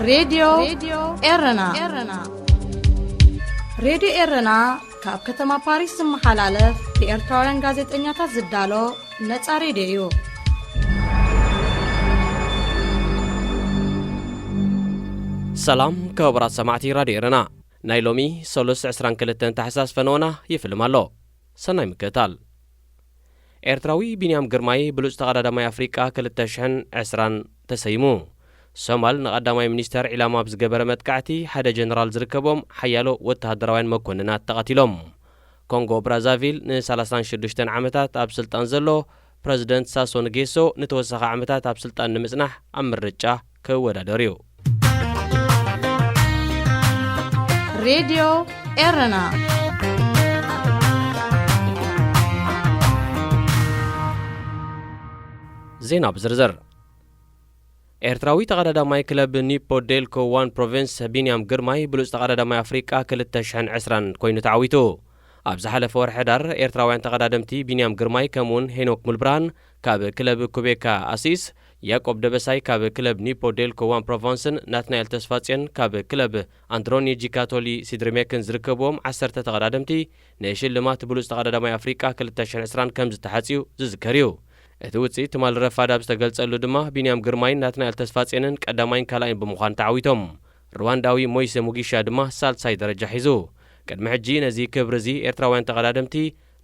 ሬድዮ ኤረና። ሬድዮ ኤረና ካብ ከተማ ፓሪስ ዝመሓላለፍ ብኤርትራውያን ጋዜጠኛታት ዝዳሎ ነጻ ሬድዮ እዩ። ሰላም ክቡራት ሰማዕቲ ራድዮ ኤረና፣ ናይ ሎሚ ሰሉስ ዕስራን ክልተን ታሕሳስ ፈነወና ይፍልም ኣሎ። ሰናይ ምክትታል። ኤርትራዊ ቢንያም ግርማይ ብሉጽ ተቐዳዳማይ ኣፍሪቃ ክልተ ሽሕን ዕስራን ተሰይሙ። ሶማል ንቐዳማይ ሚኒስተር ዒላማ ኣብ ዝገበረ መጥቃዕቲ ሓደ ጀነራል ዝርከቦም ሓያሎ ወተሃደራውያን መኮንናት ተቐቲሎም። ኮንጎ ብራዛቪል ንሰላሳን ሽዱሽተን ዓመታት ኣብ ስልጣን ዘሎ ፕረዚደንት ሳሶ ንጌሶ ንተወሳኺ ዓመታት ኣብ ስልጣን ንምጽናሕ ኣብ ምርጫ ክወዳደር እዩ። ሬድዮ ኤረና። ዜና ብዝርዝር። ኤርትራዊ ተቐዳዳማይ ክለብ ኒፖ ዴልኮ ዋን ፕሮቪንስ ቢንያም ግርማይ ብሉጽ ተቐዳዳማይ ኣፍሪቃ ክልተ ሽሕን ዕስራን ኮይኑ ተዓዊቱ። ኣብ ዝሓለፈ ወርሒ ሕዳር ኤርትራውያን ተቐዳደምቲ ቢንያም ግርማይ ከምኡውን ሄኖክ ሙልብርሃን ካብ ክለብ ኩቤካ ኣሲስ፣ ያቆብ ደበሳይ ካብ ክለብ ኒፖ ዴልኮ ዋን ፕሮቪንስን ናትናኤል ተስፋጽዮን ካብ ክለብ ኣንድሮኒ ጂካቶሊ ሲድሪሜክን ዝርከብዎም ዓሰርተ ተቐዳደምቲ ንሽልማት ብሉጽ ተቐዳዳማይ ኣፍሪቃ ክልተ ሽሕን ዕስራን ከም ዝተሓጽዩ ዝዝከር እዩ። እቲ ውጽኢት ትማሊ ረፋድ ኣብ ዝተገልጸሉ ድማ ቢንያም ግርማይን ናትናኤል ተስፋጽዮንን ቀዳማይን ካልኣይን ብምዃን ተዓዊቶም። ሩዋንዳዊ ሞይሰ ሙጊሻ ድማ ሳልሳይ ደረጃ ሒዙ። ቅድሚ ሕጂ ነዚ ክብሪ እዚ ኤርትራውያን ተቐዳደምቲ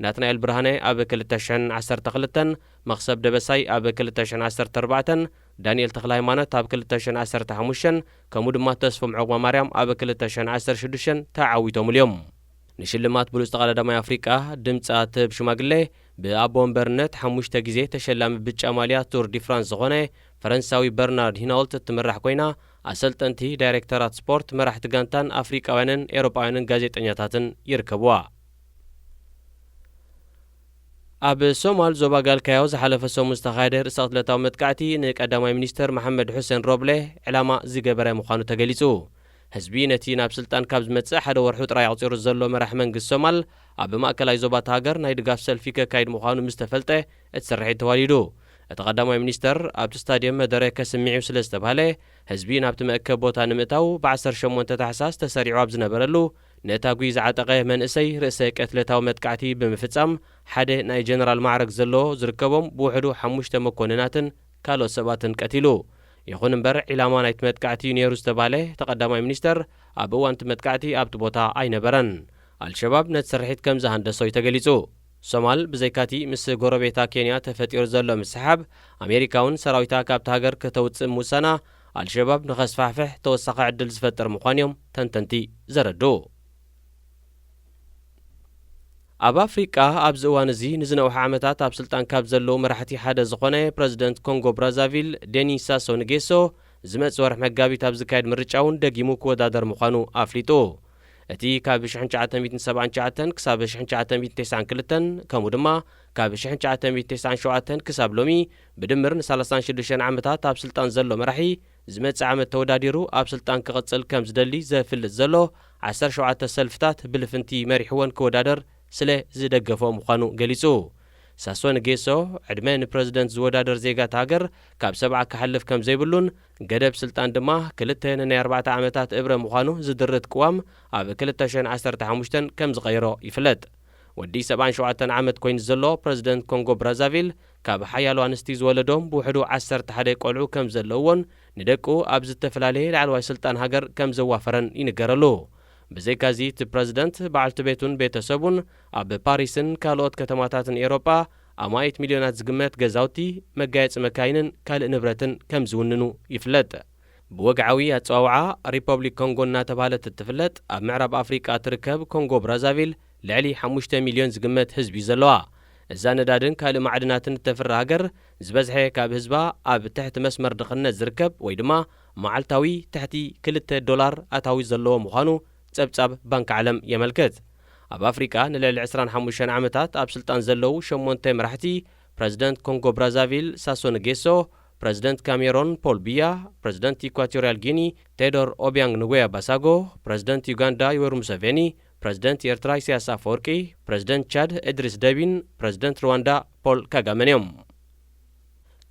ናትናኤል ብርሃነ ኣብ ክልተ ሽሕን ዓሰርተ ክልተን፣ መኽሰብ ደበሳይ ኣብ ክልተ ሽሕን ዓሰርተ ኣርባዕተን፣ ዳንኤል ተኽለ ሃይማኖት ኣብ ክልተ ሽሕን ዓሰርተ ሓሙሽተን፣ ከምኡ ድማ ተስፎም ዑቕባ ማርያም ኣብ ክልተ ሽሕን ዓሰርተ ሽዱሽተን ተዓዊቶምሉ እዮም። ንሽልማት ብሉጽ ተቐዳዳማይ ኣፍሪቃ ድምጻ ትህብ ሽማግሌ፣ ብኣቦ ወንበርነት ሓሙሽተ ግዜ ተሸላሚ ብጫ ማልያ ቱር ዲ ፍራንስ ዝኾነ ፈረንሳዊ በርናርድ ሂናውልት እትምራሕ ኮይና፣ ኣሰልጠንቲ፣ ዳይሬክተራት ስፖርት፣ መራሕቲ ጋንታን ኣፍሪቃውያንን ኤውሮጳውያንን ጋዜጠኛታትን ይርከብዋ። ኣብ ሶማል ዞባ ጋልካዮ ዝሓለፈ ሰሙን ዝተኻየደ ርእሰ ቅትለታዊ መጥቃዕቲ ንቀዳማይ ሚኒስተር መሓመድ ሑሴን ሮብሌ ዕላማ ዝገበረ ምዃኑ ተገሊጹ። ህዝቢ ነቲ ናብ ስልጣን ካብ ዝመጽእ ሓደ ወርሑ ጥራይ ኣቑጺሩ ዘሎ መራሒ መንግስቲ ሶማል፣ ኣብ ማእከላይ ዞባ እታ ሃገር ናይ ድጋፍ ሰልፊ ከካይድ ምዃኑ ምስ ተፈልጠ፣ እቲ ስርሒት ተዋሊዱ። እቲ ቀዳማይ ሚኒስተር ኣብቲ ስታድየም መደረ ከስምዕ እዩ ስለ ዝተባህለ፣ ህዝቢ ናብቲ መእከቢ ቦታ ንምእታው ብዓሰርተ ሸሞንተ ታሕሳስ ተሰሪዑ ኣብ ዝነበረሉ፣ ነታ ጒ ዝዓጠቐ መንእሰይ ርእሰ ቅትለታዊ መጥቃዕቲ ብምፍጻም፣ ሓደ ናይ ጀነራል ማዕረግ ዘለዎ ዝርከቦም ብውሕዱ ሓሙሽተ መኮንናትን ካልኦት ሰባትን ቀቲሉ። ይኹን እምበር፣ ዒላማ ናይቲ መጥቃዕቲ እዩ ነይሩ ዝተባህለ እቲ ቀዳማይ ሚኒስተር፣ ኣብ እዋን እቲ መጥቃዕቲ ኣብቲ ቦታ ኣይነበረን። ኣልሸባብ ነቲ ስርሒት ከም ዝሃንደሶ እዩ ተገሊጹ። ሶማል፣ ብዘይካቲ ምስ ጎረቤታ ኬንያ ተፈጢሩ ዘሎ ምስሕሓብ፣ ኣሜሪካ እውን ሰራዊታ ካብቲ ሃገር ከተውጽእ ምውሳና፣ ኣልሸባብ ንኸስፋሕፍሕ ተወሳኺ ዕድል ዝፈጥር ምዃኑ እዮም ተንተንቲ ዘረድኡ። ኣብ ኣፍሪቃ ኣብዚ እዋን እዚ ንዝነውሐ ዓመታት ኣብ ስልጣን ካብ ዘለዉ መራሕቲ ሓደ ዝኾነ ፕረዚደንት ኮንጎ ብራዛቪል ዴኒስ ሳሶ ንጌሶ፣ ዝመጽእ ወርሒ መጋቢት ኣብ ዝካየድ ምርጫ እውን ደጊሙ ክወዳደር ምዃኑ ኣፍሊጡ። እቲ ካብ ሽሕን ትሽዓተ ሚእትን ሰብዓን ትሽዓተን ክሳብ ሽሕን ትሽዓተ ሚእትን ተስዓን ክልተን፣ ከምኡ ድማ ካብ ሽሕን ትሽዓተ ሚእትን ተስዓን ሸውዓተን ክሳብ ሎሚ ብድምር ንሰላሳን ሽዱሽተን ዓመታት ኣብ ስልጣን ዘሎ መራሒ፣ ዝመጽእ ዓመት ተወዳዲሩ ኣብ ስልጣን ክቕጽል ከም ዝደሊ ዘፍልጥ ዘሎ ዓሰርተ ሸውዓተ ሰልፍታት ብልፍንቲ መሪሕወን ክወዳደር ስለ ዝደገፎ ምዃኑ ገሊጹ። ሳሶ ንጌሶ፣ ዕድመ ንፕረዚደንት ዝወዳደር ዜጋ እታ ሃገር ካብ ሰብዓ ክሓልፍ ከም ዘይብሉን፣ ገደብ ስልጣን ድማ ክልተ ንናይ ኣርባዕተ ዓመታት እብረ ምዃኑ ዝድርት ቅዋም ኣብ ክልተ ሽሕን ዓሰርተ ሓሙሽተን ከም ዝቐየሮ ይፍለጥ። ወዲ ሰብዓን ሸውዓተን ዓመት ኮይኑ ዘሎ ፕረዚደንት ኮንጎ ብራዛቪል፣ ካብ ሓያሎ ኣንስቲ ዝወለዶም ብውሕዱ ዓሰርተ ሓደ ቆልዑ ከም ዘለውዎን፣ ንደቁ ኣብ ዝተፈላለየ ላዕለዋይ ስልጣን ሃገር ከም ዘዋፈረን ይንገረሉ። ብዘይካዚ፣ እቲ ፕረዚደንት፣ በዓልቲ ቤቱን ቤተሰቡን ኣብ ፓሪስን ካልኦት ከተማታትን ኤውሮጳ ኣማኢት ሚልዮናት ዝግመት ገዛውቲ፣ መጋየጺ መካይንን ካልእ ንብረትን ከም ዝውንኑ ይፍለጥ። ብወግዓዊ ኣጸዋውዓ ሪፐብሊክ ኮንጎ እናተባህለት እትፍለጥ ኣብ ምዕራብ ኣፍሪቃ እትርከብ ኮንጎ ብራዛቪል ልዕሊ ሓሙሽተ ሚልዮን ዝግመት ህዝቢ እዩ ዘለዋ። እዛ ነዳድን ካልእ ማዕድናትን እተፍሪ ሃገር፣ ዝበዝሐ ካብ ህዝባ ኣብ ትሕቲ መስመር ድኽነት ዝርከብ ወይ ድማ መዓልታዊ ትሕቲ ክልተ ዶላር ኣታዊ ዘለዎ ምዃኑ ጸብጻብ ባንክ ዓለም የመልክት። ኣብ ኣፍሪቃ ንልዕሊ ዕስራን ሓሙሽተን ዓመታት ኣብ ስልጣን ዘለዉ ሸሞንተ መራሕቲ፣ ፕረዚደንት ኮንጎ ብራዛቪል ሳሶ ንጌሶ፣ ፕረዚደንት ካሜሮን ፖል ቢያ፣ ፕረዚደንት ኢኳቶርያል ጊኒ ቴዶር ኦቢያንግ ንጉያ ባሳጎ፣ ፕረዚደንት ዩጋንዳ ዮወሪ ሙሰቬኒ፣ ፕረዚደንት ኤርትራ ኢሳያስ ኣፈወርቂ፣ ፕረዚደንት ቻድ እድሪስ ደቢን ፕረዚደንት ሩዋንዳ ፖል ካጋመን እዮም።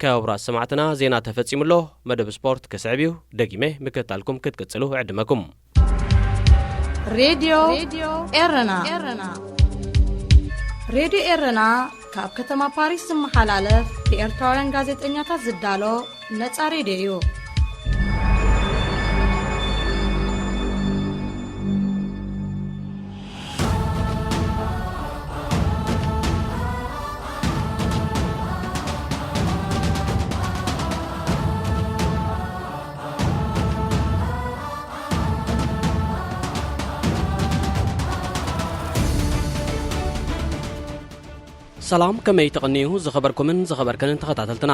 ክቡራት ሰማዕትና፣ ዜና ተፈጺሙ ኣሎ። መደብ ስፖርት ክስዕብ እዩ። ደጊመ ምክትታልኩም ክትቅጽሉ እዕድመኩም። ሬድዮ ኤረና። ሬድዮ ኤረና ካብ ከተማ ፓሪስ ዝመሓላለፍ ብኤርትራውያን ጋዜጠኛታት ዝዳሎ ነጻ ሬድዮ እዩ። ሰላም፣ ከመይ ትቕንዩ ዝኸበርኩምን ዝኸበርከንን ተኸታተልትና?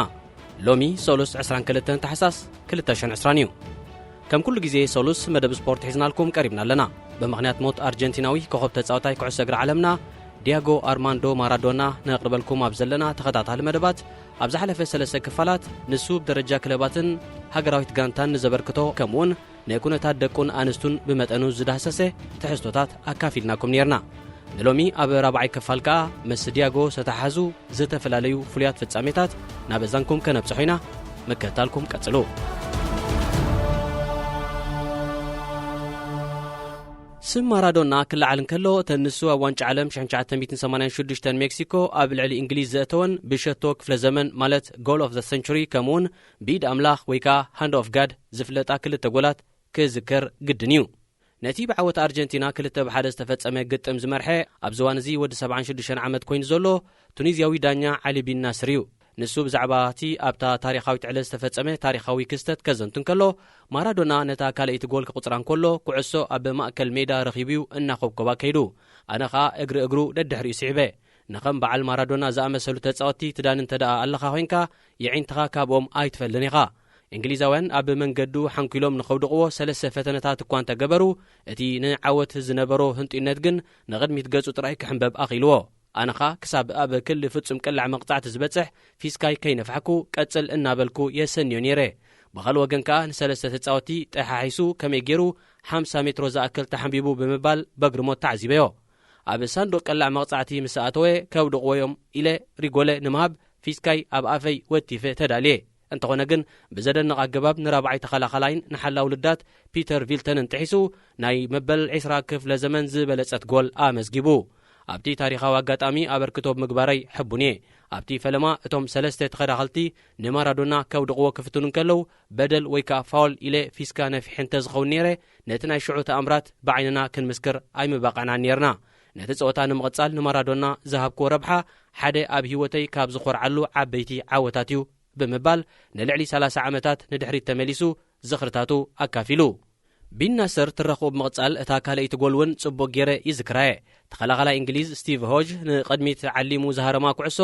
ሎሚ ሰሉስ ዕስራን ክልተን ታሕሳስ ክልተ ሽሕን ዕስራን እዩ። ከም ኩሉ ግዜ ሰሉስ መደብ ስፖርት ሒዝናልኩም ቀሪብና ኣለና። ብምኽንያት ሞት ኣርጀንቲናዊ ኮኸብ ተጻዋታይ ኩዕሶ እግሪ ዓለምና ዲያጎ ኣርማንዶ ማራዶና ነቕርበልኩም ኣብ ዘለና ተኸታታሊ መደባት፣ ኣብ ዝሓለፈ ሰለስተ ክፋላት ንሱ ብደረጃ ክለባትን ሃገራዊት ጋንታን ንዘበርክቶ፣ ከምኡውን ንኩነታት ደቁን ኣንስቱን ብመጠኑ ዝዳህሰሰ ትሕዝቶታት ኣካፊልናኩም ኔርና። ንሎሚ ኣብ ራብዓይ ክፋል ከኣ ምስ ዲያጎ ዝተሓዙ ዝተፈላለዩ ፍሉያት ፍጻሜታት ናብ እዛንኩም ከነብጽሖ ኢና። ምክትታልኩም ቀጽሉ። ስም ማራዶና ክለዓል እንከሎ፣ እተን ንሱ ኣብ ዋንጫ ዓለም ሽሕን ትሽዓተ ሚእትን ሰማንያን ሽዱሽተን ሜክሲኮ ኣብ ልዕሊ እንግሊዝ ዘእተወን ብሸቶ ክፍለ ዘመን፣ ማለት ጎል ኦፍ ዘ ሰንቹሪ፣ ከምኡውን ብኢድ ኣምላኽ ወይ ከኣ ሃንድ ኦፍ ጋድ ዝፍለጣ ክልተ ጎላት ክዝከር ግድን እዩ። ነቲ ብዓወት ኣርጀንቲና ክልተ ብ ሓደ ዝተፈጸመ ግጥም ዝመርሐ፣ ኣብዚ እዋን እዚ ወዲ ሰብዓን ሽዱሽተን ዓመት ኮይኑ ዘሎ ቱኒዝያዊ ዳኛ ዓሊ ቢን ናስር እዩ። ንሱ ብዛዕባ እቲ ኣብታ ታሪኻዊት ዕለት ዝተፈጸመ ታሪኻዊ ክስተት ከዘንቱ እንከሎ፣ ማራዶና ነታ ካልኣይቲ ጎል ክቑጽራ እንከሎ፣ ኩዕሶ ኣብ ማእከል ሜዳ ረኺቡ'ዩ እናኾብኮባ ከይዱ። ኣነ ኸኣ እግሪ እግሩ ደድሕሪኡ ስዒበ። ንኸም በዓል ማራዶና ዝኣመሰሉ ተጻወትቲ ትዳኒ እንተ ደኣ ኣለኻ ኮይንካ፣ የዒንትኻ ካብኦም ኣይትፈልን ኢኻ። እንግሊዛውያን ኣብ መንገዱ ሓንኲሎም ንኸውድቕዎ ሰለስተ ፈተነታት እኳ እንተገበሩ፣ እቲ ንዓወት ዝነበሮ ህንጡይነት ግን ንቕድሚት ገጹ ጥራይ ክሕንበብ ኣኽኢልዎ። ኣነኻ ክሳብ ኣብ ክሊ ፍጹም ቅላዕ መቕጻዕቲ ዝበጽሕ ፊስካይ ከይነፋሕኩ ቀጽል እናበልኩ የሰንዮ ነይረ። ብኻልእ ወገን ከኣ ንሰለስተ ተጻወትቲ ጠሓሒሱ ከመይ ገይሩ ሓምሳ ሜትሮ ዝኣክል ተሓንቢቡ ብምባል በግርሞት ተዓዚበዮ። ኣብ ሳንዱቕ ቅላዕ መቕጻዕቲ ምስ ኣተወ ከውድቕዎ እዮም ኢለ ሪጎለ ንምሃብ ፊስካይ ኣብ ኣፈይ ወቲፈ ተዳልየ። እንተኾነ ግን ብዘደንቕ ኣገባብ ንራብዓይ ተኸላኸላይን ንሓላው ልዳት ፒተር ቪልተንን ጥሒሱ ናይ መበል ዕስራ ክፍለ ዘመን ዝበለጸት ጎል ኣመዝጊቡ። ኣብቲ ታሪኻዊ ኣጋጣሚ ኣበርክቶ ብምግባረይ ሕቡን እየ። ኣብቲ ፈለማ እቶም ሰለስተ ተኸላኸልቲ ንማራዶና ከውድቕዎ ክፍትኑ እንከለዉ በደል ወይ ከኣ ፋውል ኢለ ፊስካ ነፊሐ እንተዝኸውን ነይረ፣ ነቲ ናይ ሽዑ ተኣምራት ብዓይንና ክንምስክር ኣይምበቐዕናን ነይርና። ነቲ ጸወታ ንምቕጻል ንማራዶና ዝሃብክዎ ረብሓ ሓደ ኣብ ህይወተይ ካብ ዝኾርዓሉ ዓበይቲ ዓወታት እዩ ብምባል ንልዕሊ ሰላሳ ዓመታት ንድሕሪት ተመሊሱ ዝኽርታቱ ኣካፊሉ። ቢን ናስር ትረኽኡ ብምቕጻል እታ ካልኣይቲ ጎል እውን ጽቡቕ ገይረ ይዝክራ እየ። ተኸላኻላይ እንግሊዝ ስቲቭ ሆጅ ንቕድሚት ዓሊሙ ዝሃረማ ኩዕሶ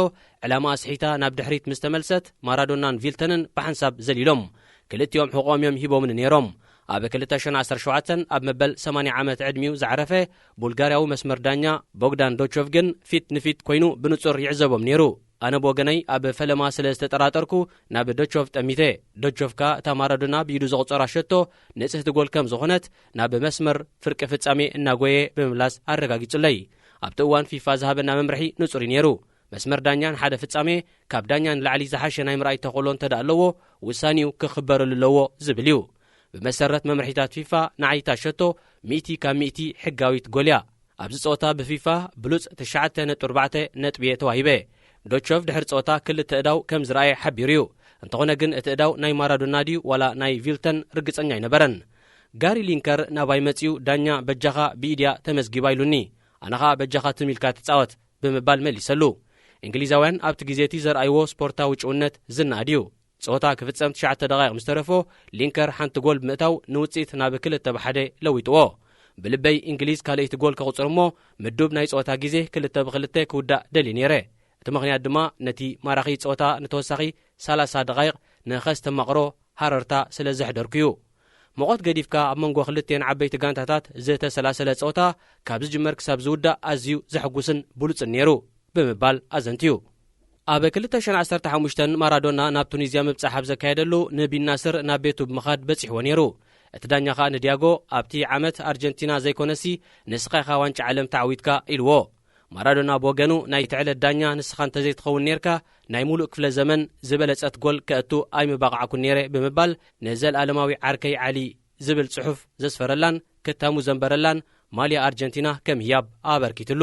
ዕላማኣ ስሒታ ናብ ድሕሪት ምስ ተመልሰት ማራዶናን ቪልተንን ብሓንሳብ ዘሊሎም ክልቲኦም ሕቖኦም እዮም ሂቦምኒ ነይሮም። ኣብ ክልተ ሽሕን ዓሰርተ ሸውዓተን ኣብ መበል ሰማንያ ዓመት ዕድሚኡ ዝዓረፈ ቡልጋርያዊ መስመር ዳኛ ቦግዳን ዶቾቭ ግን ፊት ንፊት ኮይኑ ብንጹር ይዕዘቦም ነይሩ። ኣነ ብወገነይ ኣብ ፈለማ ስለ ዝተጠራጠርኩ ናብ ዶቾቭ ጠሚተ። ዶቾቭ ከኣ እታ ማራዶና ብኢዱ ዘቑጸራ ሸቶ ንጽህቲ ጎል ከም ዝኾነት ናብ መስመር ፍርቂ ፍጻሜ እናጎየ ብምምላስ ኣረጋጊጹለይ። ኣብቲ እዋን ፊፋ ዝሃበና መምርሒ ንጹር እዩ ነይሩ። መስመር ዳኛ ንሓደ ፍጻሜ ካብ ዳኛ ንላዕሊ ዝሓሸ ናይ ምርኣይ ተኽእሎ እንተ ደኣ ኣለዎ፣ ውሳኔኡ ክኽበረሉ ኣለዎ ዝብል እዩ። ብመሰረት መምርሒታት ፊፋ ንዓይ እታ ሸቶ ሚእቲ ካብ ሚእቲ ሕጋዊት ጎል እያ። ኣብዚ ጸወታ ብፊፋ ብሉጽ ትሽዓተ ነጥቢ ኣርባዕተ ነጥቢ እየ ተዋሂበ። ዶቾቭ ድሕሪ ጸወታ ክልተ እዳው ከም ዝረኣየ ሓቢሩ እዩ። እንተኾነ ግን እቲ እዳው ናይ ማራዶና ድዩ ዋላ ናይ ቪልተን ርግጸኛ ኣይነበረን። ጋሪ ሊንከር ናባይ መጺኡ ዳኛ በጃኻ ብኢድያ ተመዝጊባ ኢሉኒ። ኣነ ኸኣ በጃኻ ትም ኢልካ ትጻወት ብምባል መሊሰሉ። እንግሊዛውያን ኣብቲ ግዜ እቲ ዘርኣይዎ ስፖርታዊ ጭውነት ዝነኣድ እዩ። ጸወታ ክፍጸም ትሽዓተ ደቓይቕ ምስ ተረፎ ሊንከር ሓንቲ ጎል ብምእታው ንውጽኢት ናብ ክልተ ብ ሓደ ለዊጥዎ። ብልበይ እንግሊዝ ካልኣይቲ ጎል ከቑጽር እሞ ምዱብ ናይ ጸወታ ግዜ ክልተ ብ ክልተ ክውዳእ ደልየ ነይረ። እቲ ምኽንያት ድማ ነቲ ማራኺ ጸወታ ንተወሳኺ ሰላሳ ደቓይቕ ንኸስተማቕሮ ሃረርታ ስለ ዘሕደርኩ እዩ። መቖት ገዲፍካ ኣብ መንጎ ክልቲኤን ዓበይቲ ጋንታታት ዝተሰላሰለ ጸወታ ካብ ዝጅመር ክሳብ ዝውዳእ ኣዝዩ ዘሐጉስን ብሉጽን ነይሩ ብምባል ኣዘንትዩ። ኣብ ክልተ ሽሕን ዓሰርተ ሓሙሽተን ማራዶና ናብ ቱኒዝያ ምብጻሕ ኣብ ዘካየደሉ ንቢናስር ናብ ቤቱ ብምኻድ በጺሕዎ ነይሩ። እቲ ዳኛ ኸኣ ንዲያጎ ኣብቲ ዓመት ኣርጀንቲና ዘይኮነሲ ንስኻ ኢኻ ዋንጫ ዓለም ተዓዊትካ ኢልዎ። ማራዶና ብወገኑ፣ ናይቲ ዕለት ዳኛ ንስኻ እንተዘይትኸውን ነይርካ፣ ናይ ሙሉእ ክፍለ ዘመን ዝበለጸት ጎል ከእቱ ኣይምባቕዓኩን ነይረ ብምባል፣ ንዘልኣለማዊ ዓርከይ ዓሊ ዝብል ጽሑፍ ዘስፈረላን ክታሙ ዘንበረላን ማልያ ኣርጀንቲና ከም ህያብ ኣበርኪትሉ።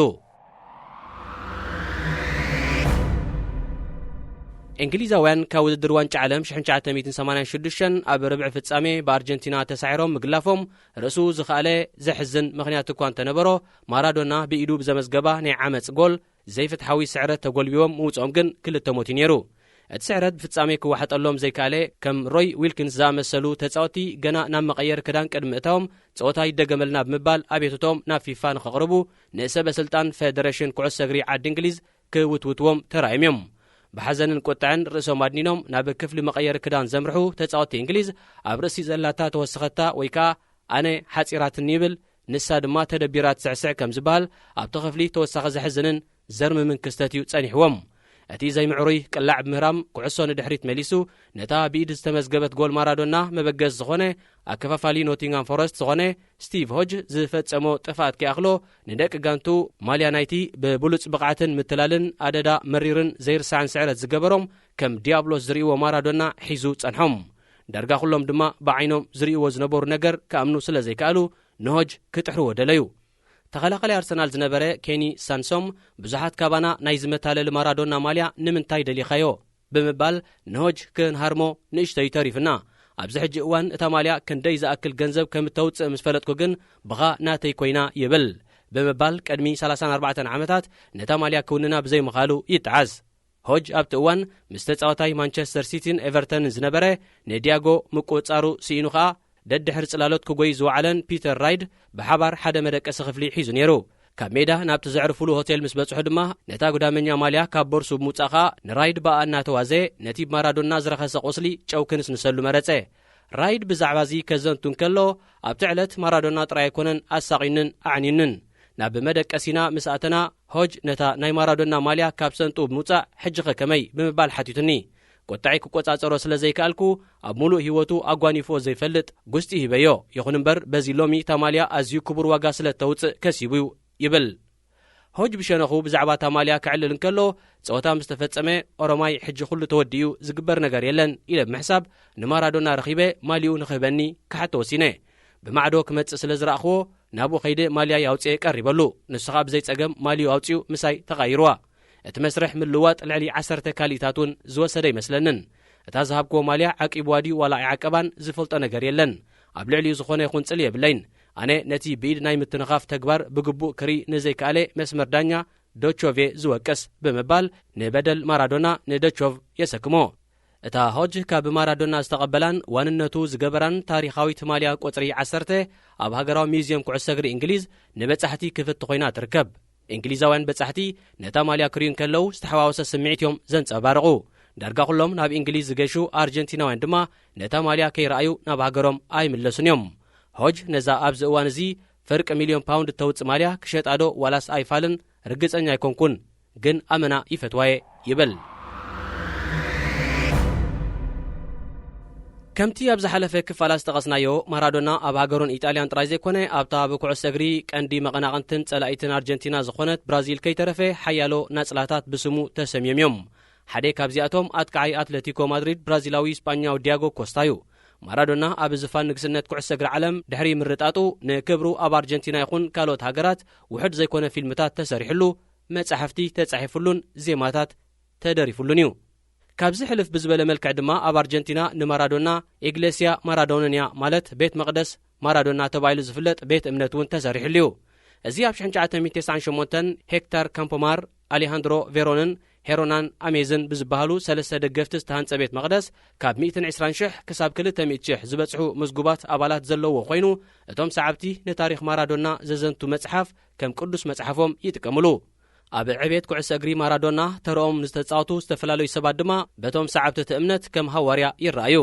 እንግሊዛውያን ካብ ውድድር ዋንጫ ዓለም ሽሕን ትሽዓተ ሚእትን ሰማንያን ሽዱሽተን ኣብ ርብዒ ፍጻሜ ብኣርጀንቲና ተሳዒሮም ምግላፎም፣ ርእሱ ዝኸኣለ ዘሕዝን ምኽንያት እኳ እንተነበሮ፣ ማራዶና ብኢዱ ብዘመዝገባ ናይ ዓመጽ ጎል ዘይፍትሓዊ ስዕረት ተጎልቢቦም ምውጽኦም ግን ክልተ ሞት እዩ ነይሩ። እቲ ስዕረት ብፍጻሜ ክወሓጠሎም ዘይከኣለ፣ ከም ሮይ ዊልኪንስ ዝኣመሰሉ ተጻወትቲ ገና ናብ መቐየሪ ክዳን ቅድሚ ምእታዎም፣ ጸወታ ይደገመልና ብምባል ኣቤቱቶም ናብ ፊፋ ንኸቕርቡ ንሰበ ስልጣን ፌደሬሽን ኩዕሶ እግሪ ዓዲ እንግሊዝ ክውትውትዎም ተራእዮም እዮም። ብሓዘንን ቁጥዐን ርእሶም ኣድኒኖም ናብ ክፍሊ መቐየሪ ክዳን ዘምርሑ ተጻወትቲ እንግሊዝ፣ ኣብ ርእሲ ዘላታ ተወሰኸታ ወይ ከኣ ኣነ ሓጺራትኒ ይብል፣ ንሳ ድማ ተደቢራ ትስዕስዕ ከም ዝበሃል፣ ኣብቲ ክፍሊ ተወሳኺ ዘሕዝንን ዘርምምን ክስተት እዩ ጸኒሕዎም። እቲ ዘይምዕሩይ ቅላዕ ብምህራም፣ ኩዕሶ ንድሕሪት መሊሱ፣ ነታ ብኢድ ዝተመዝገበት ጎል ማራዶና መበገሲ ዝኾነ ኣከፋፋሊ ኖቲንግሃም ፎረስት ዝኾነ ስቲቭ ሆጅ ዝፈጸሞ ጥፍኣት ከይኣኽሎ፣ ንደቂ ጋንቱ ማልያ ናይቲ ብብሉጽ ብቕዓትን ምትላልን ኣደዳ መሪርን ዘይርሳዕን ስዕረት ዝገበሮም፣ ከም ዲያብሎስ ዝርእይዎ ማራዶና ሒዙ ጸንሖም። ዳርጋ ኩሎም ድማ ብዓይኖም ዝርእይዎ ዝነበሩ ነገር ክኣምኑ ስለ ዘይከኣሉ፣ ንሆጅ ክጥሕርዎ ደለዩ። ተኸላኻሊ ኣርሰናል ዝነበረ ኬኒ ሳንሶም፣ ብዙሓት ካባና ናይዚ መታለሊ ማራዶና ማልያ ንምንታይ ደሊኻዮ? ብምባል ንሆጅ ክንሃርሞ ንእሽተይ ተሪፍና። ኣብዚ ሕጂ እዋን እታ ማልያ ክንደይ ዝኣክል ገንዘብ ከም እተውጽእ ምስ ፈለጥኩ ግን፣ ብኻ ናተይ ኮይና ይብል፣ ብምባል ቅድሚ ሰላሳን ኣርባዕተን ዓመታት ነታ ማልያ ክውንና ብዘይምኻሉ ይጠዓስ። ሆጅ ኣብቲ እዋን ምስ ተጻዋታይ ማንቸስተር ሲቲን ኤቨርተንን ዝነበረ ንዲያጎ ምቁጽጻሩ ስኢኑ ከኣ፣ ደድሕሪ ጽላሎት ክጎይ ዝወዓለን ፒተር ራይድ ብሓባር ሓደ መደቀሲ ክፍሊ ሒዙ ነይሩ። ካብ ሜዳ ናብቲ ዘዕርፉሉ ሆቴል ምስ በጽሑ ድማ፣ ነታ ጉዳመኛ ማልያ ካብ ቦርሱ ብምውጻእ ከኣ ንራይድ ብኣ እናተዋዘየ፣ ነቲ ብማራዶና ዝረኸሰ ቁስሊ ጨው ክንስንሰሉ መረጸ። ራይድ ብዛዕባ እዚ ከዘንቱ እንከሎ፣ ኣብቲ ዕለት ማራዶና ጥራይ ኣይኮነን ኣሳቒዩንን ኣዕንዩንን። ናብ መደቀሲና ምስ ኣተና፣ ሆጅ ነታ ናይ ማራዶና ማልያ ካብ ሰንጥኡ ብምውጻእ፣ "ሕጂኸ ከመይ?" ብምባል ሓቲቱኒ። ቁጥዐይ ክቆጻጸሮ ስለ ዘይከኣልኩ፣ ኣብ ሙሉእ ህይወቱ ኣጓኒፍዎ ዘይፈልጥ ጉስጢ ሂበዮ። ይኹን እምበር፣ በዚ ሎሚ እታ ማልያ ኣዝዩ ክቡር ዋጋ ስለ እተውጽእ ከሲቡ እዩ፣ ይብል። ሆጅ ብሸነኹ ብዛዕባ እታ ማልያ ከዕልል እንከሎ፣ ጸወታ ምስ ተፈጸመ፣ "ኦሮማይ፣ ሕጂ ኩሉ ተወዲኡ፣ ዝግበር ነገር የለን" ኢለ ብምሕሳብ፣ ንማራዶና ረኺበ ማልይኡ ንኽህበኒ ክሓቶ ወሲነ። ብማዕዶ ክመጽእ ስለ ዝረኣኽዎ፣ ናብኡ ከይደ ማልያይ ኣውጽኤ ቀሪበሉ። ንሱ ኸኣ ብዘይ ጸገም ማልይኡ ኣውጺኡ ምሳይ ተቓይርዋ። እቲ መስርሕ ምልዋጥ ልዕሊ ዓሰርተ ካልኢታት እውን ዝወሰደ ኣይመስለንን። እታ ዝሃብክዎ ማልያ ዓቂብዋ ድዩ ዋላ ኣይዓቀባን ዝፈልጦ ነገር የለን። ኣብ ልዕሊኡ ዝኾነ ይኹን ጽልኢ የብለይን። ኣነ ነቲ ብኢድ ናይ ምትንኻፍ ተግባር ብግቡእ ክርኢ ንዘይከኣለ መስመር ዳኛ ዶቾቭ እየ ዝወቅስ፣ ብምባል ንበደል ማራዶና ንዶቾቭ የሰክሞ። እታ ሆጅ ካብ ማራዶና ዝተቐበላን ዋንነቱ ዝገበራን ታሪኻዊት ማልያ ቁጽሪ ዓሰርተ፣ ኣብ ሃገራዊ ሚውዝየም ኩዕሶ እግሪ እንግሊዝ ንበጻሕቲ ክፍቲ ኮይና ትርከብ። እንግሊዛውያን በጻሕቲ ነታ ማልያ ክርእዩ እንከለዉ ዝተሓዋወሰ ስምዒት እዮም ዘንጸባርቑ። ዳርጋ ኩሎም ናብ እንግሊዝ ዝገሹ ኣርጀንቲናውያን ድማ ነታ ማልያ ከይረኣዩ ናብ ሃገሮም ኣይምለሱን እዮም። ሆጅ ነዛ ኣብዚ እዋን እዚ ፍርቂ ሚልዮን ፓውንድ እተውጽእ ማልያ ክሸጣ ዶ ዋላስ ኣይፋልን ርግጸኛ ኣይኮንኩን፣ ግን ኣመና ይፈትዋየ ይብል። ከምቲ ኣብ ዝሓለፈ ክፋላት ዝጠቐስናዮ፣ ማራዶና ኣብ ሃገሩን ኢጣልያን ጥራይ ዘይኮነ፣ ኣብታ ብኩዕሶ እግሪ ቀንዲ መቐናቕንትን ጸላኢትን ኣርጀንቲና ዝኾነት ብራዚል ከይተረፈ፣ ሓያሎ ናጽላታት ብስሙ ተሰምዮም እዮም። ሓደ ካብዚኣቶም ኣጥቃዓይ ኣትለቲኮ ማድሪድ ብራዚላዊ ስጳኛዊ ዲያጎ ኮስታ እዩ። ማራዶና ኣብ ዝፋን ንግስነት ኩዕሶ እግሪ ዓለም ድሕሪ ምርጣጡ፣ ንክብሩ ኣብ ኣርጀንቲና ይኹን ካልኦት ሃገራት ውሑድ ዘይኮነ ፊልምታት ተሰሪሕሉ፣ መጻሕፍቲ ተጻሒፍሉን ዜማታት ተደሪፍሉን እዩ። ካብዚ ሕልፍ ብዝበለ መልክዕ ድማ ኣብ ኣርጀንቲና ንማራዶና ኢግሌስያ ማራዶንያ፣ ማለት ቤት መቕደስ ማራዶና ተባሂሉ ዝፍለጥ ቤት እምነት እውን ተሰሪሕሉ እዩ። እዚ ኣብ ሽሕን ትሽዓተ ሚእትን ተስዓን ሸሞንተን ሄክታር ካምፖማር፣ ኣሌሃንድሮ ቬሮንን ሄሮናን ኣሜዝን ብዝበሃሉ ሰለስተ ደገፍቲ ዝተሃንጸ ቤት መቕደስ፣ ካብ ሚእትን ዕስራን ሽሕ ክሳብ ክልተ ሚእቲ ሽሕ ዝበጽሑ ምዝጉባት ኣባላት ዘለዎ ኮይኑ፣ እቶም ሰዓብቲ ንታሪኽ ማራዶና ዘዘንቱ መጽሓፍ ከም ቅዱስ መጽሓፎም ይጥቀምሉ። ኣብ ዕቤት ኩዕሶ እግሪ ማራዶና ተርኦም ንዝተጻወቱ ዝተፈላለዩ ሰባት ድማ በቶም ሰዓብቲ እቲ እምነት ከም ሃዋርያ ይረኣዩ።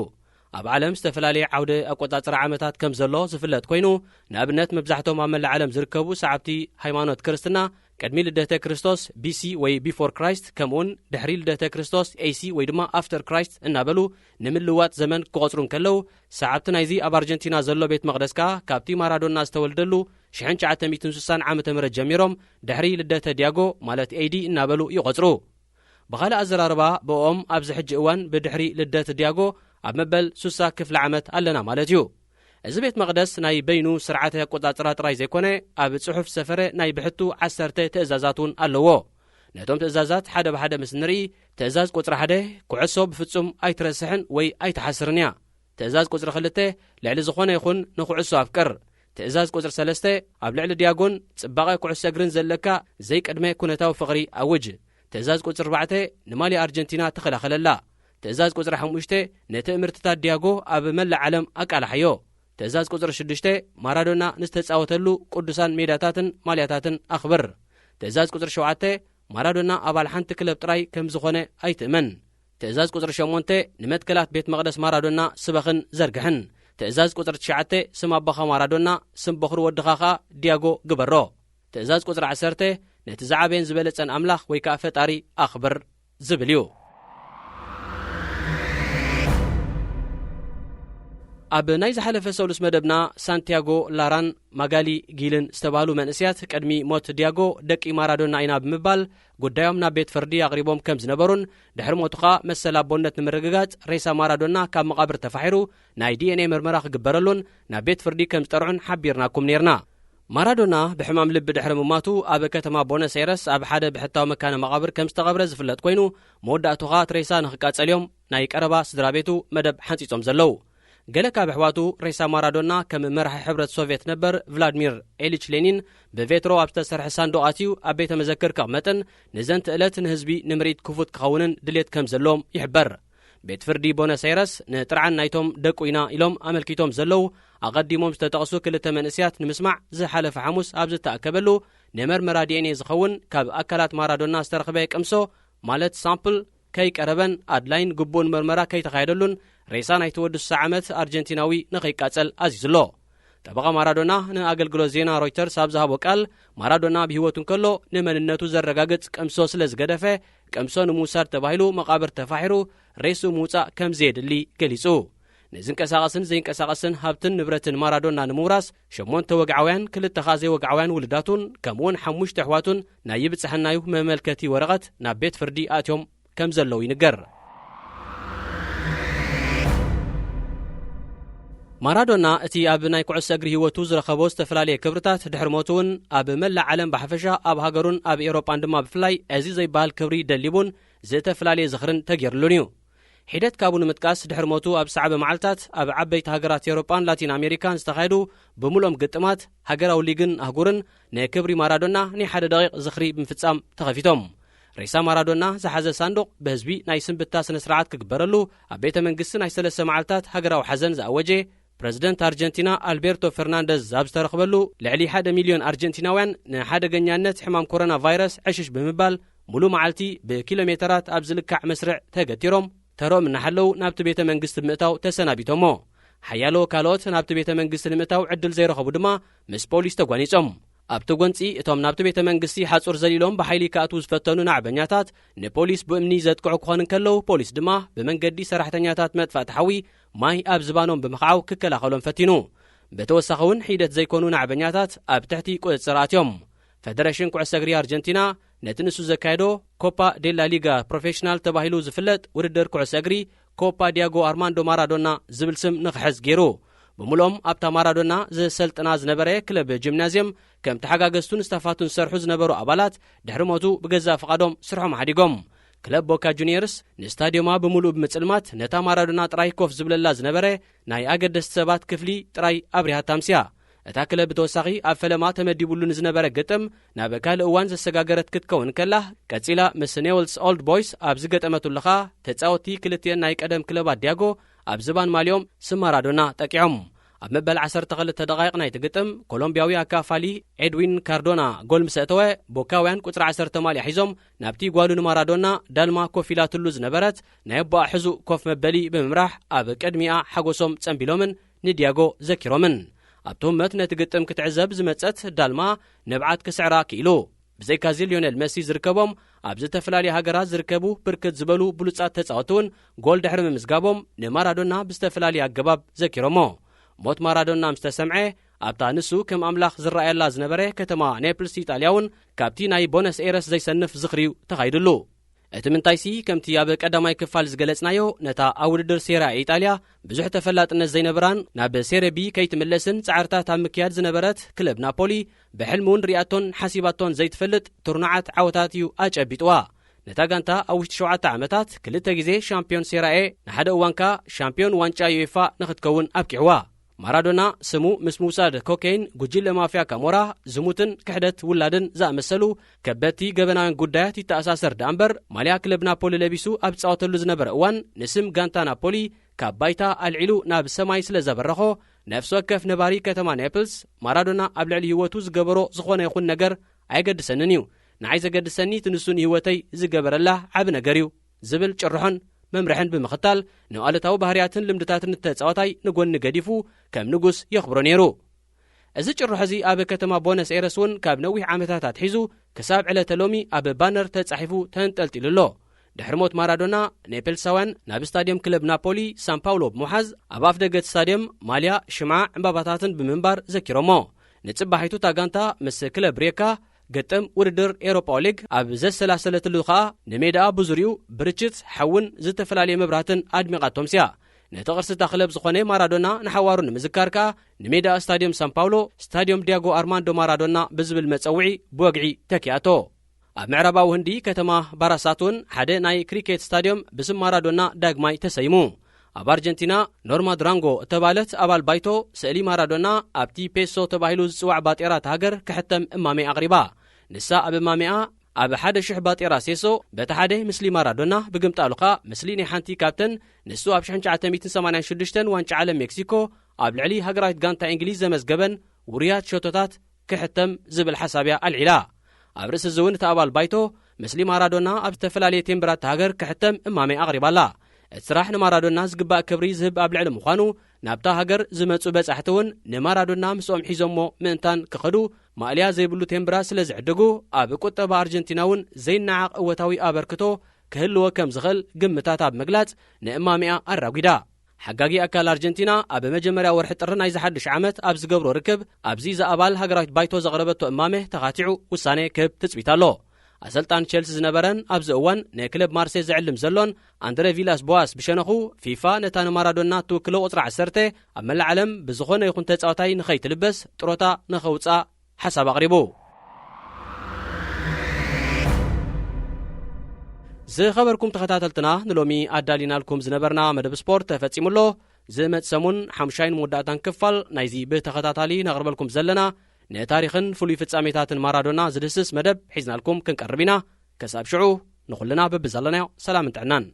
ኣብ ዓለም ዝተፈላለየ ዓውደ ኣቆጻጽራ ዓመታት ከም ዘሎ ዝፍለጥ ኮይኑ፣ ንኣብነት መብዛሕቶም ኣብ መላእ ዓለም ዝርከቡ ሰዓብቲ ሃይማኖት ክርስትና ቅድሚ ልደተ ክርስቶስ፣ ቢ ሲ ወይ ቢፎር ክራይስት፣ ከምኡውን ድሕሪ ልደተ ክርስቶስ፣ ኤ ሲ ወይ ድማ ኣፍተር ክራይስት እናበሉ ንምልዋጥ ዘመን ክቖጽሩ እንከለዉ፣ ሰዓብቲ ናይዚ ኣብ ኣርጀንቲና ዘሎ ቤት መቕደስ ከኣ ካብቲ ማራዶና ዝተወልደሉ ሽሕን ትሽዓተ ሚእትን ስሳን ዓመተ ምህረት ጀሚሮም ድሕሪ ልደተ ዲያጎ ማለት ኤይዲ እናበሉ ይቖጽሩ። ብኻልእ ኣዘራርባ ብኦም ኣብዚ ሕጂ እዋን ብድሕሪ ልደት ዲያጎ ኣብ መበል ስሳ ክፍለ ዓመት ኣለና ማለት እዩ። እዚ ቤት መቕደስ ናይ በይኑ ስርዓተ ኣቆጻጽራ ጥራይ ዘይኮነ ኣብ ጽሑፍ ዝሰፈረ ናይ ብሕቱ ዓሰርተ ትእዛዛት እውን ኣለዎ። ነቶም ትእዛዛት ሓደ ብሓደ ምስ ንርኢ ትእዛዝ ቁጽሪ ሓደ፣ ኩዕሶ ብፍጹም ኣይትረስሕን ወይ ኣይትሓስርን እያ። ትእዛዝ ቁጽሪ ክልተ፣ ልዕሊ ዝኾነ ይኹን ንኩዕሶ ኣፍቅር። ትእዛዝ ቁጽሪ ሰለስተ፣ ኣብ ልዕሊ ዲያጎን ጽባቐ ኩዕሶ እግርን ዘለካ ዘይቅድመ ኩነታዊ ፍቕሪ ኣውጅ። ትእዛዝ ቁጽሪ ኣርባዕተ፣ ንማልያ ኣርጀንቲና ተኸላኸለላ። ትእዛዝ ቁጽሪ ሓሙሽተ፣ ንትእምርትታት ዲያጎ ኣብ መላእ ዓለም ኣቃላሓዮ። ትእዛዝ ቁጽሪ ሽዱሽተ፣ ማራዶና ንዝተጻወተሉ ቅዱሳን ሜዳታትን ማልያታትን ኣኽብር። ትእዛዝ ቁጽሪ ሸውዓተ፣ ማራዶና ኣባል ሓንቲ ክለብ ጥራይ ከም ዝኾነ ኣይትእመን። ትእዛዝ ቁጽሪ ሸሞንተ፣ ንመትከላት ቤት መቕደስ ማራዶና ስበኽን ዘርግሕን። ትእዛዝ ቁጽሪ ትሽዓተ፣ ስም ኣቦኻ ማራዶና፣ ስም በኹሪ ወድኻ ኸኣ ዲያጎ ግበሮ። ትእዛዝ ቁጽሪ ዓሰርተ፣ ነቲ ዝዓበየን ዝበለጸን ኣምላኽ ወይ ከኣ ፈጣሪ ኣኽብር ዝብል እዩ። ኣብ ናይ ዝሓለፈ ሰሉስ መደብና ሳንቲያጎ ላራን ማጋሊ ጊልን ዝተባህሉ መንእስያት ቅድሚ ሞት ዲያጎ ደቂ ማራዶና ኢና ብምባል ጉዳዮም ናብ ቤት ፍርዲ ኣቕሪቦም ከም ዝነበሩን ድሕሪ ሞቱ ኸኣ መሰል ኣቦነት ንምርግጋጽ ሬሳ ማራዶና ካብ መቓብር ተፋሒሩ ናይ ዲኤንኤ ምርመራ ክግበረሉን ናብ ቤት ፍርዲ ከም ዝጠርዑን ሓቢርናኩም ነይርና። ማራዶና ብሕማም ልቢ ድሕሪ ምማቱ ኣብ ከተማ ቦነስ ኤረስ ኣብ ሓደ ብሕታዊ መካነ መቓብር ከም ዝተቐብረ ዝፍለጥ ኮይኑ፣ መወዳእቱ ኸኣ እቲ ሬሳ ንኽቃጸል እዮም ናይ ቀረባ ስድራ ቤቱ መደብ ሓንጺጾም ዘለዉ። ገለ ካብ ኣሕዋቱ ሬሳ ማራዶና ከም መራሒ ሕብረት ሶቭየት ነበር ቭላድሚር ኤሊች ሌኒን ብቬትሮ ኣብ ዝተሰርሐ ሳንዱቕ ኣትዩ ኣብ ቤተ መዘክር ከቕመጥን ንዘንት ዕለት ንህዝቢ ንምርኢት ክፉት ክኸውንን ድሌት ከም ዘለዎም ይሕበር። ቤት ፍርዲ ቦነስ ኣይረስ ንጥርዓን ናይቶም ደቁ ኢና ኢሎም ኣመልኪቶም ዘለዉ ኣቐዲሞም ዝተጠቕሱ ክልተ መንእስያት ንምስማዕ ዝሓለፈ ሓሙስ ኣብ ዝተኣከበሉ ንመርመራ ዲኤንኤ ዝኸውን ካብ ኣካላት ማራዶና ዝተረኽበ ቅምሶ ማለት ሳምፕል ከይቀረበን ኣድላይን ግቡእን መርመራ ከይተኻየደሉን ሬሳ ናይቲ ወዲ ስሳ ዓመት ኣርጀንቲናዊ ንኸይቃጸል ኣዚዙ ኣሎ። ጠበቓ ማራዶና ንኣገልግሎት ዜና ሮይተርስ ኣብ ዝሃቦ ቃል፣ ማራዶና ብህይወቱ እንከሎ ንመንነቱ ዘረጋግጽ ቅምሶ ስለ ዝገደፈ፣ ቅምሶ ንምውሳድ ተባሂሉ መቓብር ተፋሒሩ ሬስኡ ምውጻእ ከም ዘየድሊ ገሊጹ። ንዝንቀሳቐስን ዘይንቀሳቐስን ሃብትን ንብረትን ማራዶና ንምውራስ፣ ሸሞንተ ወግዓውያን ክልተ ኸኣ ዘይወግዓውያን ውሉዳቱን ከምኡውን ሓሙሽተ ኣሕዋቱን ናይ ይብጽሐናዩ መመልከቲ ወረቐት ናብ ቤት ፍርዲ ኣእትዮም ከም ዘለዉ ይንገር። ማራዶና እቲ ኣብ ናይ ኩዕሶ እግሪ ህይወቱ ዝረኸቦ ዝተፈላለየ ክብርታት ድሕሪ ሞቱ እውን ኣብ መላእ ዓለም ብሓፈሻ ኣብ ሃገሩን ኣብ ኤውሮጳን ድማ ብፍላይ እዚ ዘይበሃል ክብሪ ደሊቡን ዝተፈላለየ ዝኽርን ተገይርሉን እዩ። ሒደት ካብኡ ንምጥቃስ ድሕሪ ሞቱ ኣብ ሰዓበ መዓልታት ኣብ ዓበይቲ ሃገራት ኤውሮጳን ላቲን ኣሜሪካን ዝተኻየዱ ብምሉኦም ግጥማት ሃገራዊ ሊግን ኣህጉርን ንክብሪ ማራዶና ናይ ሓደ ደቂቕ ዝኽሪ ብምፍጻም ተኸፊቶም። ሬሳ ማራዶና ዝሓዘ ሳንዱቕ ብህዝቢ ናይ ስንብታ ስነ ስርዓት ክግበረሉ ኣብ ቤተ መንግስቲ ናይ ሰለስተ መዓልታት ሃገራዊ ሓዘን ዝኣወጀ ፕረዚደንት ኣርጀንቲና ኣልቤርቶ ፈርናንደዝ ኣብ ዝተረኽበሉ ልዕሊ ሓደ ሚልዮን ኣርጀንቲናውያን ንሓደገኛነት ሕማም ኮሮና ቫይረስ ዕሽሽ ብምባል ሙሉ መዓልቲ ብኪሎ ሜተራት ኣብ ዝልካዕ መስርዕ ተገቲሮም ተሮም እናሓለዉ ናብቲ ቤተ መንግስቲ ብምእታው ተሰናቢቶሞ። ሓያሎ ካልኦት ናብቲ ቤተ መንግስቲ ንምእታው ዕድል ዘይረኸቡ ድማ ምስ ፖሊስ ተጓኒጾም። ኣብቲ ጎንጺ እቶም ናብቲ ቤተ መንግስቲ ሓጹር ዘሊሎም ብሓይሊ ክኣትዉ ዝፈተኑ ናዕበኛታት ንፖሊስ ብእምኒ ዘጥቅዑ ክኾኑ እንከለዉ፣ ፖሊስ ድማ ብመንገዲ ሰራሕተኛታት መጥፋእቲ ሓዊ ማይ ኣብ ዝባኖም ብምኽዓው ክከላኸሎም ፈቲኑ። ብተወሳኺ እውን ሒደት ዘይኮኑ ናዕበኛታት ኣብ ትሕቲ ቁጽጽር ኣትዮም። ፈደረሽን ኩዕሶ እግሪ ኣርጀንቲና ነቲ ንሱ ዘካየዶ ኮፓ ዴላ ሊጋ ፕሮፌሽናል ተባሂሉ ዝፍለጥ ውድድር ኩዕሶ እግሪ ኮፓ ዲያጎ ኣርማንዶ ማራዶና ዝብል ስም ንኽሕዝ ገይሩ። ብምሉኦም ኣብታ ማራዶና ዘሰልጥና ዝነበረ ክለብ ጂምናዝየም ከም ተሓጋገዝቱን ስታፋቱን ዝሰርሑ ዝነበሩ ኣባላት ድሕሪ ሞቱ ብገዛእ ፍቓዶም ስርሖም ሓዲጎም። ክለብ ቦካ ጁኒየርስ ንስታድዮማ ብምሉኡ ብምጽልማት ነታ ማራዶና ጥራይ ኮፍ ዝብለላ ዝነበረ ናይ ኣገደስቲ ሰባት ክፍሊ ጥራይ ኣብሪሃታ ኣምስያ። እታ ክለብ ብተወሳኺ ኣብ ፈለማ ተመዲቡሉ ንዝነበረ ግጥም ናብ ካልእ እዋን ዘሰጋገረት ክትከውን ከላ፣ ቀጺላ ምስ ኔውልስ ኦልድ ቦይስ ኣብ ዝገጠመትሉ ኸኣ ተጻወትቲ ክልቲኤን ናይ ቀደም ክለባት ዲያጎ ኣብ ዝባን ማልዮም ስም ማራዶና ጠቂዖም። ኣብ መበል ዓሰርተ ክልተ ደቓይቕ ናይቲ ግጥም ኮሎምብያዊ ኣካፋሊ ኤድዊን ካርዶና ጎል ምስ ኣእተወ፣ ቦካውያን ቁጽሪ ዓሰርተ ማልያ ሒዞም ናብቲ ጓሉ ንማራዶና ዳልማ ኮፍ ኢላትሉ ዝነበረት ናይ ኣቦኣ ሕዙእ ኮፍ መበሊ ብምምራሕ ኣብ ቅድሚኣ ሓጎሶም ጸንቢሎምን ንዲያጎ ዘኪሮምን። ኣብቲ ህመት ነቲ ግጥም ክትዕዘብ ዝመጸት ዳልማ ንብዓት ክስዕራ ክኢሉ። ብዘይካዚ ሊዮኔል መሲ ዝርከቦም ኣብ ዝተፈላለያ ሃገራት ዝርከቡ ብርክት ዝበሉ ብሉጻት ተጻወትቲ እውን ጎል ድሕሪ ምምዝጋቦም ንማራዶና ብዝተፈላለየ ኣገባብ ዘኪሮሞ። ሞት ማራዶና ምስ ተሰምዐ ኣብታ ንሱ ከም ኣምላኽ ዝረኣየላ ዝነበረ ከተማ ኔፕልስ ኢጣልያ እውን ካብቲ ናይ ቦነስ ኤረስ ዘይሰንፍ ዝኽሪ እዩ ተኻይድሉ። እቲ ምንታይሲ፣ ከምቲ ኣብ ቀዳማይ ክፋል ዝገለጽናዮ፣ ነታ ኣብ ውድድር ሴራ ኢጣልያ ብዙሕ ተፈላጥነት ዘይነበራን ናብ ሴረ ቢ ከይትምለስን ጻዕርታት ኣብ ምክያድ ዝነበረት ክለብ ናፖሊ፣ ብሕልሚ እውን ሪኣቶን ሓሲባቶን ዘይትፈልጥ ትርኑዓት ዓወታት እዩ ኣጨቢጥዋ። ነታ ጋንታ ኣብ ውሽጢ ሸውዓተ ዓመታት ክልተ ግዜ ሻምፒዮን ሴራ ኤ፣ ንሓደ እዋን ከኣ ሻምፒዮን ዋንጫ ዩኤፋ ንኽትከውን ኣብቂዕዋ። ማራዶና ስሙ ምስ ምውሳድ ኮኬይን፣ ጉጅለ ማፍያ ካሞራ፣ ዝሙትን ክሕደት ውላድን ዝኣመሰሉ ከበድቲ ገበናውያን ጉዳያት ይተኣሳሰር ደኣ እምበር፣ ማልያ ክለብ ናፖሊ ለቢሱ ኣብ ዝጻወተሉ ዝነበረ እዋን ንስም ጋንታ ናፖሊ ካብ ባይታ ኣልዒሉ ናብ ሰማይ ስለ ዘበረኾ፣ ነፍሲ ወከፍ ነባሪ ከተማ ኔፕልስ ማራዶና ኣብ ልዕሊ ህይወቱ ዝገበሮ ዝኾነ ይኹን ነገር ኣየገድሰንን እዩ። ንዓይ ዘገድሰኒ እቲ ንሱ ንህይወተይ ዝገበረላ ዓቢ ነገር እዩ ዝብል ጭርሖን መምርሕን ብምኽታል፣ ንኣሉታዊ ባህርያትን ልምድታትን ተጻዋታይ ንጎኒ ገዲፉ ከም ንጉስ የኽብሮ ነይሩ። እዚ ጭርሖ እዚ ኣብ ከተማ ቦነስ ኤረስ እውን ካብ ነዊሕ ዓመታት ኣትሒዙ ክሳብ ዕለተ ሎሚ ኣብ ባነር ተጻሒፉ ተንጠልጢሉ ኣሎ። ድሕሪ ሞት ማራዶና፣ ኔፕልሳውያን ናብ ስታድየም ክለብ ናፖሊ ሳን ፓውሎ ብምሓዝ፣ ኣብ ኣፍ ደገ እቲ ስታድየም ማልያ፣ ሽምዓ፣ ዕምባባታትን ብምንባር ዘኪሮሞ። ንጽባሒቱ እታ ጋንታ ምስ ክለብ ሪየካ ገጥም ውድድር ኤሮፓ ሊግ ኣብ ዘሰላሰለትሉ ከኣ፣ ንሜዳኣ ብዙርዩ ብርችት፣ ሓውን ዝተፈላለየ መብራህትን ኣድሚቓቶ ኣምስያ። ነቲ ቅርሲ እታ ክለብ ዝኾነ ማራዶና ንሓዋሩ ንምዝካር ከኣ፣ ንሜዳ ስታድዮም ሳን ፓውሎ ስታድዮም ዲያጎ ኣርማንዶ ማራዶና ብዝብል መጸውዒ ብወግዒ ተኪኣቶ። ኣብ ምዕራባዊ ህንዲ ከተማ ባራሳት እውን ሓደ ናይ ክሪኬት ስታድዮም ብስም ማራዶና ዳግማይ ተሰይሙ። ኣብ ኣርጀንቲና ኖርማ ድራንጎ እተባለት ኣባል ባይቶ፣ ስእሊ ማራዶና ኣብቲ ፔሶ ተባሂሉ ዝጽዋዕ ባጤራ እታ ሃገር ክሕተም እማሜ ኣቕሪባ። ንሳ ኣብ እማሜኣ፣ ኣብ ሓደ ሽሕ ባጤራ ሴሶ በቲ ሓደ ምስሊ ማራዶና፣ ብግምጣሉ ከኣ ምስሊ ናይ ሓንቲ ካብተን ንሱ ኣብ ሽሕን ትሽዓተ ሚእትን ሰማንያን ሽዱሽተን ዋንጫ ዓለም ሜክሲኮ ኣብ ልዕሊ ሃገራዊት ጋንታ እንግሊዝ ዘመዝገበን ውሩያት ሸቶታት ክሕተም ዝብል ሓሳብ እያ ኣልዒላ። ኣብ ርእሲ እዚ እውን እታ ኣባል ባይቶ፣ ምስሊ ማራዶና ኣብ ዝተፈላለየ ቴምብራት እታ ሃገር ክሕተም እማሜ ኣቕሪባ ኣላ። እቲ ስራሕ ንማራዶና ዝግባእ ክብሪ ዝህብ ኣብ ልዕሊ ምዃኑ፣ ናብታ ሃገር ዝመጹ በጻሕቲ እውን ንማራዶና ምስኦም ሒዞሞ ምእንታን ክኸዱ ማእልያ ዘይብሉ ቴምብራ ስለ ዝዕድጉ፣ ኣብ ቁጠባ ኣርጀንቲና እውን ዘይነዓቕ እወታዊ ኣበርክቶ ክህልዎ ከም ዝኽእል ግምታት ኣብ ምግላጽ፣ ንእማሜኣ ኣራጒዳ። ሓጋጊ ኣካል ኣርጀንቲና ኣብ መጀመርያ ወርሒ ጥሪ ናይዚ ሓድሽ ዓመት ኣብ ዝገብሮ ርክብ፣ ኣብዚ ዝኣባል ሃገራዊት ባይቶ ዘቕረበቶ እማመ ተኻቲዑ ውሳኔ ክህብ ትጽቢት ኣሎ። ኣሰልጣን ቸልሲ ዝነበረን ኣብዚ እዋን ንክለብ ማርሴ ዝዕልም ዘሎን ኣንድረ ቪላስ ቦዋስ ብሸነኹ፣ ፊፋ ነታ ንማራዶና እትውክሎ ቁጽሪ ዓሰርተ ኣብ መላእ ዓለም ብዝኾነ ይኹን ተጻዋታይ ንኸይትልበስ ጥሮታ ንኸውጽኣ ሓሳብ ኣቕሪቡ። ዝኸበርኩም ተኸታተልትና፣ ንሎሚ ኣዳሊናልኩም ዝነበርና መደብ ስፖርት ተፈጺሙ ኣሎ። ዝመጽእ ሰሙን ሓሙሻይን መወዳእታን ክፋል ናይዚ ብተኸታታሊ ነቕርበልኩም ዘለና ንታሪኽን ፍሉይ ፍጻሜታትን ማራዶና ዝድህስስ መደብ ሒዝናልኩም ክንቀርብ ኢና። ከሳብ ሽዑ፣ ንኹልና በብዘለናዮ ሰላምን ጥዕናን።